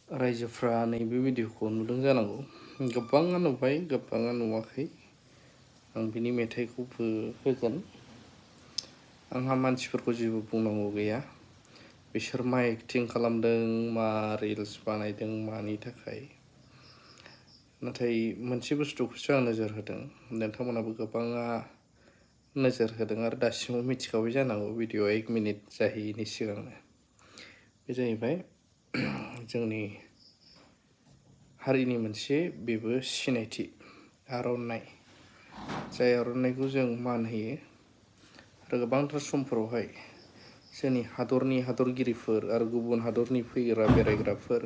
रायजोफ्रा नैबे भिडिअखौ नुदों जानांगौ। गोबाङा नुबाय, गोबाङा नुवाखै। आं बिनि मेथाइखौबो होगोन। आंहा मानसिफोरखौ जेबो बुंनांगौ गैया। बिसोर मा एक्टिं खालामदों, मा रिल्स बानायदों, मानि थाखाय। नाथाय मोनसे बुस्थुखौसो आं नोजोर होदों। नोंथांमोनाबो गोबाङा नोजोर होदों आरो दासिमबो मिथिखाबाय जानांगौ भिडिअ 1 मिनिट जाहैयैनि सिगांनो। बे जाहैबाय जोंनि हारिनि मोनसे बेबो सिनायथि आर'नाइ। जाय आर'नाइखौ जों मान होयो आरो गोबांथार समफोरावहाय जोंनि हादरनि हादरगिरिफोर आरो गुबुन हादरनि फैग्रा बेरायग्राफोर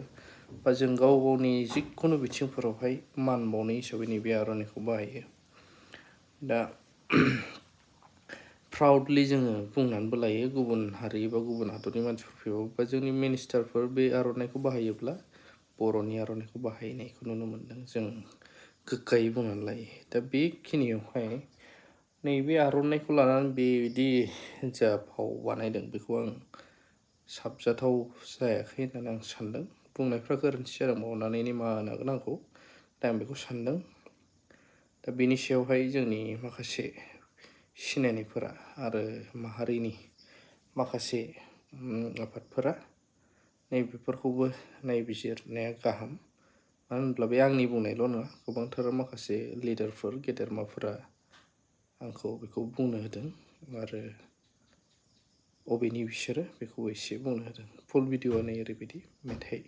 बा जों गाव गावनि जिखुनु बिथिंफोरावहाय मान बावनाय हिसाबै नैबे आर'नाइखौ बाहायो। दा प्राउडलि जोङो बुंनानैबो लायो गुबुन हारि बा गुबुन हादरनि मानसिफोर फैबाबो बा जोंनि मिनिस्टारफोर बे आर'नाइखौ बाहायोब्ला बर'नि आर'नाइखौ बाहायनायखौ नुनो मोन्दों। जों गोग्गायै बुंनानै लायो। दा बेखिनियावहाय नैबे आर'नाइखौ लानानै बेदि जा फाव बानायदों बेखौ आं साबजाथाव जायाखै होननानै आं सान्दों। बुंनायफ्रा गोरोन्थि जादोंबा अननानै निमाहा होनो हागोन आंखौ। दा आं बेखौ सान्दों। दा बेनि सायावहाय जोंनि माखासे सिनायनायफोरा आरो माहारिनि माखासे आफादफोरा नैबेफोरखौबो नायबिजिरनाया गाहाम। मानो होनब्ला बे आंनि बुंनायल' नङा, गोबांथार माखासे लिडारफोर गेदेरमाफोरा आंखौ बेखौ बुंनो होदों आरो अबेनि बिसोरो बेखौ एसे बुंनो होदों। फुल भिडिअ'आ नै ओरैबायदि मेथाइ।